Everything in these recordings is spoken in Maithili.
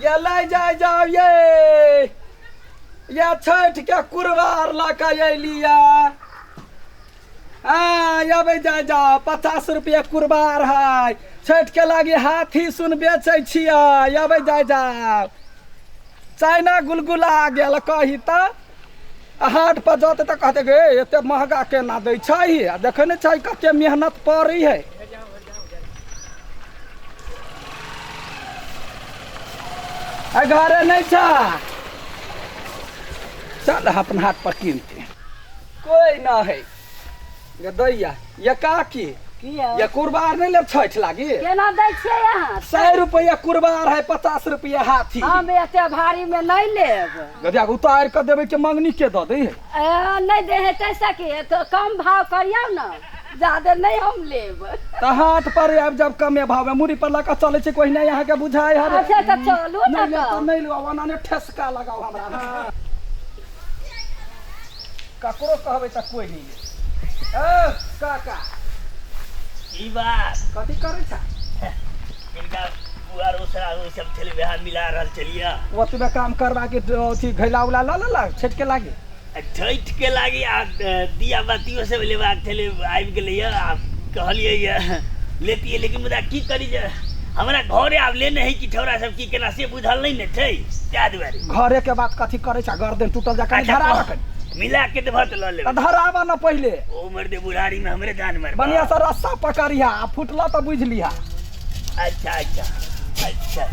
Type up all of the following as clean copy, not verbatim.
ये ले जाय जाओ ये ये छठ के कुरबार लऽ के अयलिया। हाँ अबै जाय जाओ, 50 रुपया कुरबार है। छठ के लागी हाथी सुन बेचै छियै, अबै जाय जाओ। चाइना गुलगुला गेल कही तऽ हाट पर जतै तऽ कहतै गे एते महगा केना दै छै, आ देखै नहि छै कते मेहनत पड़ै है। आ घरे नहि छ, चल अपन हाट पर कीनते। कोई न है गे दैया। ये काकी की यौ? ये कुरबार नहीं लेब छठ लागी? केना दै छियै अहाँ? 100 रुपया कुरबार है, 50 रुपया हाथी। हम एते भारी में नहीं लेब। गदिया उतार के देबै के मंगनी के दऽ दै है? ए, नहीं दे है तैसा की तो कम भाव करियौ ना, ज्यादा नहीं हम लेब। तऽ हाट पर आबि जाब कमे भाव में, मुड़ी पर लऽ कऽ चलै छै कोई नहीं अहाँके बुझाय हरे। अच्छा तऽ चलू ना। नहीं लेब तऽ तऽ नहीं लेब, ओना ने ठेसका लगाउ हमरा। हाँ। ककरो कहबै तऽ कोई नहीं लेत। ए काका, ई बात कथी करै छ? इनका पुआर उसरा ओ सब छलै वएह मिला रहल छलियै। ओतबे काम करबा के अथी घैला उला लऽ लेलक छठि के लागी? आ छठि के लागी आ दिया बातियो सब लेबाक छलै, आबि गेलैए। आ कहलियै जे लेतियै, लेकिन मुदा की करी जे हमरा घरे आब लेने है कि छौड़ा सब की केना से बुझल नहि ने छै, ताहि दुआरे। घरे के बात कथी करै छ? गर्दन टूटल जा कनी अच्छा, धरा कह। कनी। मिला के देबह तऽ लऽ लेबै। तऽ धराबऽ न पहिले। ओ मर्दे बुढ़ारी में हमरे जान मारबह। बढ़िया से रस्सा पकड़िहा आ फुटला तऽ बुझि लिहा। अच्छा अच्छा अच्छा,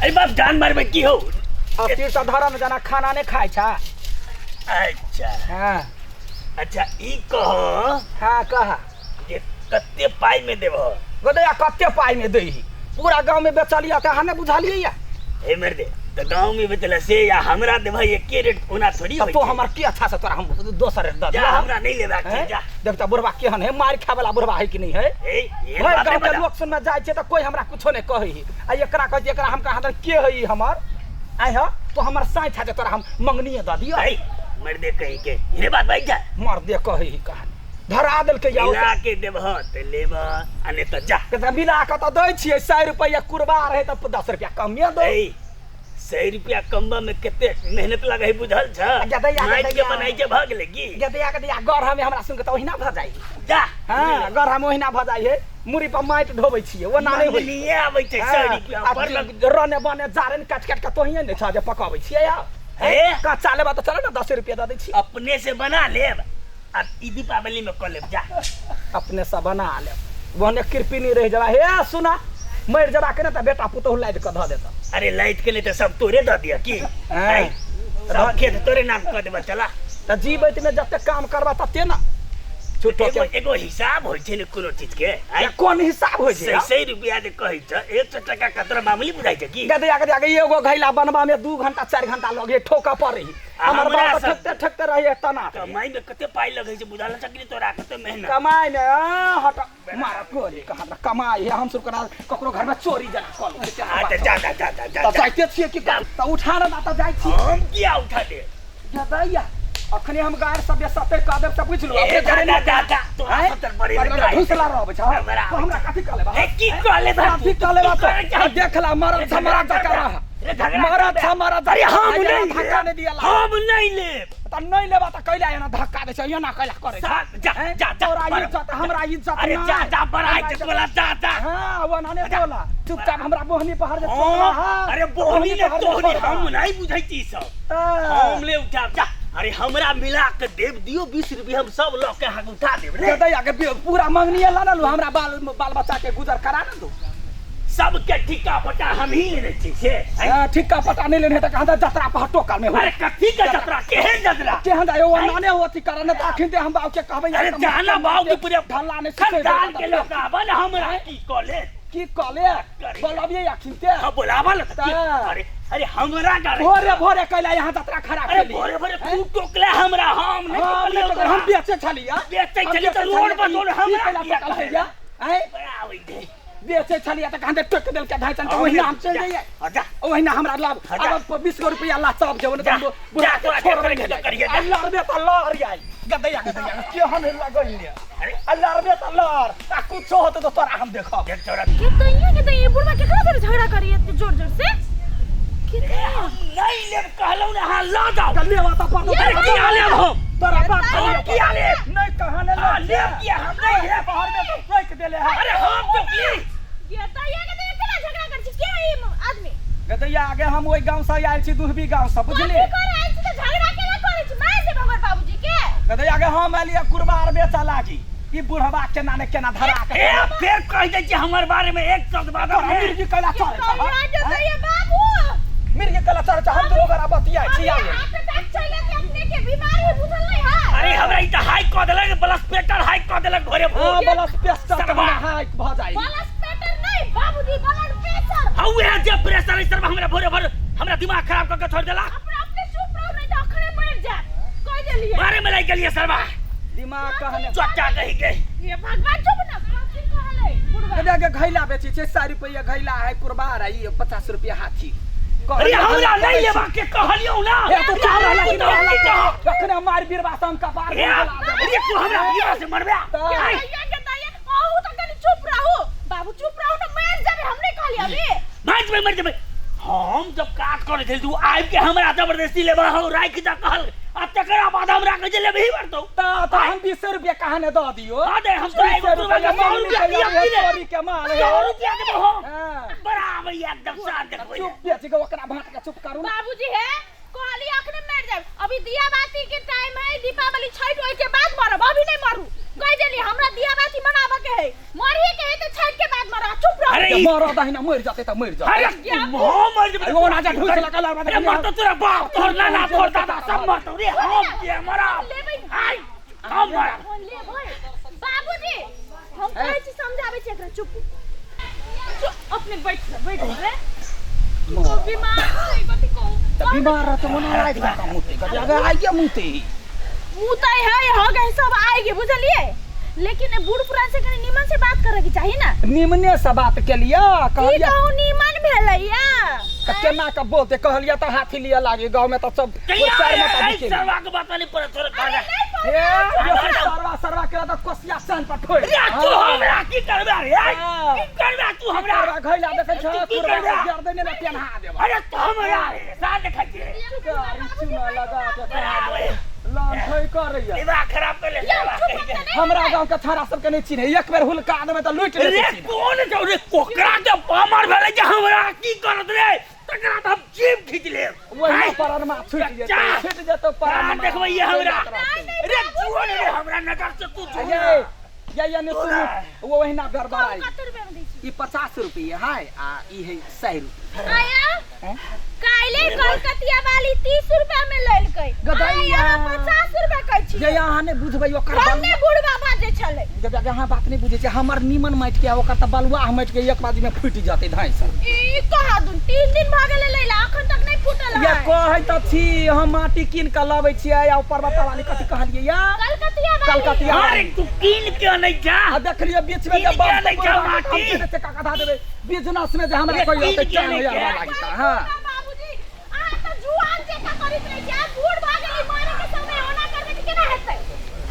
अरे बाप जान मारबै की हौ? अस्थिर से धरा न, जेना खाना नहि खाइ छ। अच्छा। हाँ। अच्छा ई कह। हाँ कह। जे कते पाई में देबह? गोदैया कते पाई में दैही? पूरा गांव में बेचलिया तऽ अहाँ नहि बुझलियै या? हे मर्दे तऽ गांव में बेचला से या हमरा देबह एके रेट ओना थोड़ी तऽ होइ तो छै। हमर की अच्छा से तोरा हम दोसर रेट दऽ जा दिअ। हमरा नहीं लेबाक छै, हैं? जा। देख तऽ बुढ़बा केहन है, मारि खाय वाला बुढ़बा है कि नहीं है? हे, एहन भरि बात गाँव नहि के बता। लोक सुनमे जाइ छै तऽ कोई हमरा कुछो नहि कहै है। आ एकरा कहै छै, एकरा हम कहाँ के है ई हमर? आइ ह तो हमर साँइ था जे तोरा हम मंगनीये दऽ दिअ। हे, मर्दे कहीं के इहे बात भाई जा। मर्दे कहै है कहानी धरा देलकै या मिला के देबह तऽ लेबह आ नहि तऽ जा। तऽ मिला कऽ तऽ दै छियै 100 रुपैआ कुरबा रहै तऽ 10 रुपैआ कमे दो। ए, 100 रुपया कमबा में कते मेहनत लगे है बुझल छ? गदैया, माटि के गदैया। बनाई के भऽ गेलै की? गदैया गदैया गढ़ में हमरा सुन के तऽ ओहिना भऽ जाइ। जा। हाँ गढ़ में ओहिना भऽ जाइ है, मुड़ी पर माटि ढोबै छियै ओना नहि होइ। मंगनीये आबै छै 100 रुपया आ पर लग। रने बने जारनि काटि काटि कऽ तोहिए नहि छ जे पकबै छियै यौ। हे? कच्चा लेबऽ तऽ चल ने 10 रुपया दऽ दै छी। अपने से बना लेब आ ई दीपावली में कऽ लेब जा। अपने से बना लेब, ओहने कृपिनी रहि जबा। हे सुना, मरि जबा के ने तऽ बेटा पुतोहु लादि कऽ धऽ देतऽ। अरे लादि के नहि तऽ सब तोरे दऽ दिअ की? हाँ। आँय, सब खेत तोरे नाम कऽ देबऽ चला। तऽ जीबैत में जते काम करबा तते ने झूठो एगो के। एगो हिसाब होइ छै ने कोनो चीज के, आँय? या कोन हिसाब होइ छै? सही सही रुपया जे कहै छ, 100 टका कतरा मामूली बुझाइ छै की? गदैया गदैया के एगो घैला बनबा में 2 घंटा 4 घंटा लगे, ठोकऽ पड़ै। आ हमर हमरा बाप सब- ठकते ठकते रहिए तना। कमाई में कते पाई लगै छै बुझल छ कि तोरा? कते मेहनत कमाई में आ, हट मारा गोली कहाँ तक कमाई है। हम सब करा ककरो घर में चोरी जना कऽ लै छियै। आ तऽ जा जा जा जा जा तऽ जा। जाइते छियै कि तऽ उठा ने तऽ जाइ छी। हम किया उठा दे? गदैया अखने हम गार सब बेसते कऽ देब तऽ बुझि लू। ए, अपने जा, घरे जा, नहि जा, जा, तोरा आँय? सब तऽ बड़े पर लगाइ। घुसला रहबै छ। हमरा तो हमरा कथी कहले बा? ए, की कहले बा? कथी कहले बा? की कहले तो देख ला मरद छ मरद जकाँ रह। रे झगड़ा मरद करबे। छ मरद। अरे हम आइ नहीं धक्का लेब। नहि दिअ ला। हम नहीं लेब। तऽ नहि लेबा तऽ कैला एना धक्का दै छै, एना कैला करै छै? जा, हैं? जा, जा, तोरा बड़ा- इज्जत हमरा इज्जत अरे नहि। जा, जा, बड़ा हमरा इज्जत वाला, जा, जा। हाँ, वो नाने बोला। चुपचाप हमरा बोहनी पहाड़ जे हाँ, छोड़ला, हाँ। अरे बोहनी ने पहाड़ जे तोहनी छोड़ला। हम नहीं बुझै छी सब। तऽ। हम ले उठाब जा। अरे हमरा मिला के देब दियो 20 रुपया, हम सब लऽ के अहाँके उठा देब रे। गदैया के पूरा मंगनी ला ना लू, हमरा बाल बाल बच्चा के गुजर करा ना दू। सबके ठिका पटा हम ही लेने छी से। हैं? हाँ, ठिका पटा नहीं लेने तऽ कहाँ जतरा पर टोकल में हो। अरे कथी के जतरा? केहन जतरा? केहन जाय ओ नाने होती करे ने तऽ अखन ते हम बाबू के कहबै। अरे जाना बाबू के पूरे ढल्ला नहीं सिखै खानदान के लोग आबल हमरा की कले? की कले? करे। बोलबियै अखन ते। हाँ, बोलाबल तऽ की? तऽ। अरे अरे हमरा डरे। भोरे भोरे कैला यहाँ जतरा खराब अरे केली। भोरे भोरे तू टोकले हमरा, हम नहीं हम टोकलियौ नहि टोकलियै, तोरा। हम बेचै छलियै। बेचै हम छलियै तऽ बेचै रोड पर छलियै, तोर की हमरा कैला किया टोकल कहै? हैया? आँय? बड़ा आबै छै। बेचै छलियै तऽ कहाँ टोकि देलकै ढाई चन, तऽ ओहिना हम चलि जइयै। हाँ, जा। ओहिना हमरा लाभ हाँ, जा। आब 20 गो रुपया ला सब जेबो ने जा, तऽ बुढ़ा जा, के तोरा छोड़बै जे नहि। करिहे करिहे, जा। आ लड़बे तऽ लड़ जाइ गदैया गदैया केहन लगैले। अरे। आ लड़बे तऽ लड़, आ कुछो होतै तऽ तोरा हम देखब। देख तोरा। के तो यहाँ के तो ये बुढ़वा केकरा से झगड़ा करी इतने जोर जोर से? ए, हम नहीं लेब कहलहुँ ने अहाँ लऽ जाउ। तऽ लेबा तऽ पड़तौ। अरे किया लेब हम? तोरा बाप हम किया लेब? नहीं कहने हाँ, लेब किया हम नहीं लेब। बाहर में तो रोक देले है। अरे हम तो की ये तो ये के तो केना झगड़ा करै छी के है ई आदमी? गदैया आगे हम ओहि गांव से आयल छी, दुहबी गांव से, बुझली? कथी करे आयल छी तऽ झगड़ा केना करै छी? मारि देब हमर बाबूजी के। गदैया आगे हम एलियै कुरबार बेचऽ लागी, ई बुढ़वा केना ने केना धरा के ए फेर कहि दै छी हमर बारे में एक शब्द बाजब तोरा ने। मिर्गी कैला चढ़ै तो छह? ये जो तो ये बाबू मिर्गी कैला चढ़ै छह? हम दुनू गोरा बतियाइ छी आगे। हार्ट अटैक चलि एतै अपने के, बीमारी है बुझल नहीं है। अरे हमरा ई तऽ हाई कऽ देलक, ब्लड प्रेशर हाई कऽ देलक भोरे भोर। हाँ, ब्लड प्रेशर सरवा। हाई भऽ जाइ। ब्लड प्रेशर नहीं बाबूजी, ब्लड प्रेशर। हाँ, उहे जे प्रेशर है सरवा हमरा भोरे भोर हमरा दिमाग खराब कऽ के छोड़ देलक। अपने अपने चुप रहो नहीं तो अखरे मर जाए, कह देलिए। मारे में लागि गेलियै सरवा। दिमाग कहने चट्टा कहि के। ये भगवान चुप ना, कथी कहले बुढ़वा? गदैया के घैला बेचै छै, 100 रुपैआ घैला है, कुरबार है, ई 50 रुपैआ हाथी। अरे हमरा नहीं लेबा के कहलियौ ना। हे तो चाह रहला कि तू रहला की कह? अखने मार बिरबा से हम कपार ए, अरे तू हमरा बियाह से मरबे। तऽ। आइ, ये के ताये अहू तो कनी चुप रहू बाबू, चुप रहू ना मर जाबे, हम नहीं कहली अभी। मर जेबै, मर जेबै। हम जब काज करै छली तू आबि के हमरा जबरदस्ती लेबा हौ राखि दऽ कहल, आ तकरा बाद हमरा कहै छै लेबही पड़तौ। तऽ हम 20 रुपया कहाँ ने दऽ दियौ? दऽ दे, हम तोरा एगो 20 रुपया 100 रुपया दिअ की रे? चोरी के माल है। 100 रुपया देबो हम। हाँ। बराबर एकदम साथ देखबै। चुप बेच के ओकरा भाट के चुप करू ना। बाबूजी हे कहली अखने मर जाब, अभी दिया बाती के टाइम है, दीपावली छठ होय के बाद मरब, अभी नहीं मरू। कह देली हमरा दिया बाती मनावे के है, मरही के है तो छठ के बाद मरब, चुप रहो। अरे जे ई- मरऽ दही ना, मरि जेतै तऽ मरि जेतै। अरे हम मर जेबै। अरे ओना जे ढूस लगल है, अरे मरतौ तोरा बाप, तोहर नाना, तोहर दादा सब मरतौ रे। हम के मरब? लेबै। आइ हम मरब। हम लेबै बाबूजी, हम कहै छी समझाबै छी एकरा, चुप चुप अपने बैठ जा, बैठ जा रे। तो बीमार छै कथी कहू? तऽ बीमार रहतै ओना राखि दऽ मुते गदैया गे आइए मुते। मुतै है हो गए सब आएगे बुझलिए, लेकिन ए बूढ़ पुरान से कनी नीमन से बात करे के चाही ना। निमने से बात केलियै की कहलियै कहू नीमन भेलैया? तऽ केना के बोलते? कहलियै तऽ हाथी लिअ लागे गाँव में तऽ सब कहिया चारि माता एहि बिकेली। सरवा के बात नहीं पड़त तोरा अरे घर। नहीं हे पड़ल। बेसी सरवा सरवा के तऽ कोसिया सन पर ठोरि। रे तू हमरा की करबे रे? हाँ। की करबे तू हमरा? करबा घैला देखै छ तू की कुरबा करबे? गर्दने में पेन्हा देबा। अरे तू हमरा रे साथ देखै छी। गाड़ी चूना लगा के बराबर। लान ठोइ करैया। दिमाग खराब कर ले यौ, सरवा चुप कहि के। तऽ नहीं हमरा गांव के छाड़ा सबके नहीं चिन्है, एक बेर हुलका देबै तऽ लूटि रे लेतै। कोन छौ रे? कोकरा के पामर भेलै जे हमरा की करत रे? तकरा तऽ हम जीभ खींच लेब। ओहिना आइ, परानमा छुटि जेतै, जा। छुटि जेतौ परानमा। देखबै ये हमरा। चलि रे जुओ रे हमरा नजर से तू ये जुओ। ये ये ने सुनू, वो ओहिना गड़बड़ाई। कते रुपया में दै छी? ई 50 रुपये है आ ई है 100 रुपये। आया हैं? काल्हे कलकतिया वाली 30 रुपया में लेलकै। गदैया। आइ अहाँ 50 रुपया कहै छी। जे अहाँ नहि बुझबै ओकर हम नहि बुढ़बा बाजै छलै। जब अहाँ बात नहि बुझै छियै, हमर नीमन माटि के ओकर तऽ बलुआह माटि के एक बाजी में फूटि जेतै धाँइ से। ई कहा दुन 3 दिन भऽ गेलै लैला, अखन तक नहि फूटल या है। कहै तऽ छी हम माटि कीन कऽ लबै छियै आ ऊपर बता वाली कथी कहलियै या कलकतिया वाली। कलकतिया। अरे तू कीन के अनै जा। आ देखलियै बीच में जे कीन के बम अनै जा माटि। कका देबै बिजनेस में जे हमरा रे, कोई कीन होतै के चाह अनै यार जा। लागता। हाँ बाबूजी अहाँ तऽ जुआन जकाँ करैत रहै छी, आब बूढ़ भऽ गेली, मरे के समय ओना करबै तऽ केना हेतै?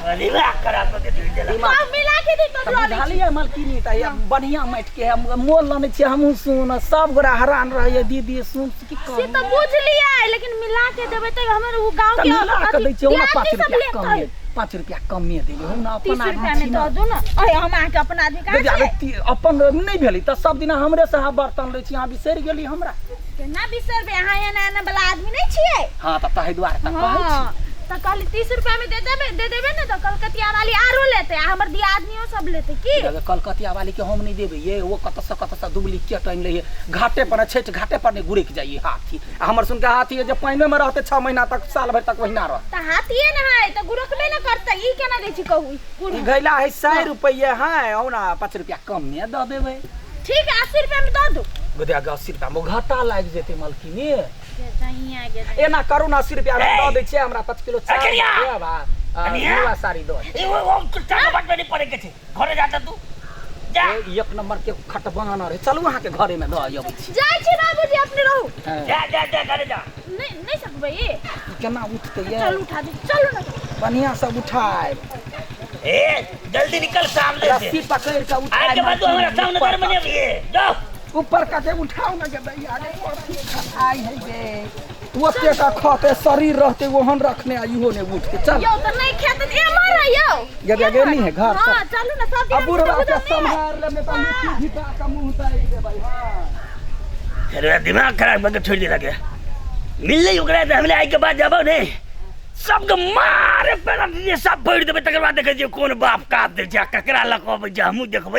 दिमाग खराब कऽ के धरि देलक। दिमाग सब मिला के दी तऽ तऽ लऽ लै छी। बुझलियै मलकिनी तऽ ये बढ़िया माटि के है, मोल लनै छियै हमहूँ सुन सब गोरा हैरान रहैया दीदी सुन की से कहू। तऽ बुझलियै, लेकिन मिला के देबै तऽ हमर उ गाँव तऽ के मिला कऽ दै छियै ओना दियादनी 5 सब रुपया लेतै। कमे, 5 रुपया कमे देबै हम ना अपन 30 आदमी रुपया में छी ना। दऽ दू ना। अरे हम अहाँके अपन आदमी कहाँ दीदी, आबे छियै? अपन नहि भेलै तऽ सब दिना हमरे से अहाँ बर्तन लै छी, अहाँ बिसरि गेली हमरा। केना बिसरबै, अहाँ एना एना वाला आदमी नहि छियै। हाँ तऽ ताहि दुआरे तऽ कहै छी। हाँ तऽ कहली 30 रुपया में दे देबै, दे देबै ने तऽ कलकतिया वाली आरो लेतै आ हमर दियादनियो सब लेतै की। अगर कलकतिया वाली के हम नहीं देबै ये, वो कतऽ से कतऽ से डुप्लीकेट आनि लैये, घाटे पर छठि घाटे पर नहीं गुरकि जाइए हाथी। आ हमर सुन के हाथी जे पानिमे में रहतै 6 महीना तक साल भरि तक ओहिना रहतै। तऽ हाथिए ने है तऽ गुरकबे ने करतै, ई केना दै छी कहू? ई गुरु घैला है 100 रुपये है, ओना 5 रुपया कम ने दऽ देबै। ठीक है 80 रुपया में दऽ दू। गोदिया के 80 रुपया में घाटा लागि जेतै मलकिनी। गे दही। एना करू ने 80 रुपया में दऽ दै छियै, हमरा 5 किलो चावल कनिया! देब आ कनिया! नुआ साड़ी दऽ देब। ए, ओ टाका बाटमे नहि पड़ै के छै, घरे जा तऽ तू जा। ए, एक नंबर के खटबाना रहे, चलू अहाँके घरे में दऽ अबै छी। जाइ छी बाबूजी अपने रहू। हँ। जा जा जा घरे जा। नहीं नहीं सकबै ये। केना उठतै ये? चल उठा दे, चलू ना। बढ़िया से उठायब। ए जल्दी निकल सामने से। रस्सी पकड़ के उठायब। आज के बाद तू हमरा सामने घर में नहीं अबिहे। जाओ। ऊपर कके उठाउ ना के दैया गे कथी खाइ है गे ओते का खते शरीर रहते ओहन रखने आ इहो ने उठ के चल यौ तऽ नहि खेत ए मर यौ गे गे नहीं है घर हां सब चलू ना सब आ दिन बुढ़वा के सम्हार ले में तो मिट्टी घिटा के मुंह दे देबै हां अरे दिमाग खराब बंद छोड़ देलक मिललै ओकरा तऽ हमले आइ के बाद जाबो ने सबके मारे पेड़ा दिए सब भरि देबै तकर बाद देखै छियै कोन बाप काप दै छै आ ककरा लऽ कऽ अबै छै हमहूँ देखबै।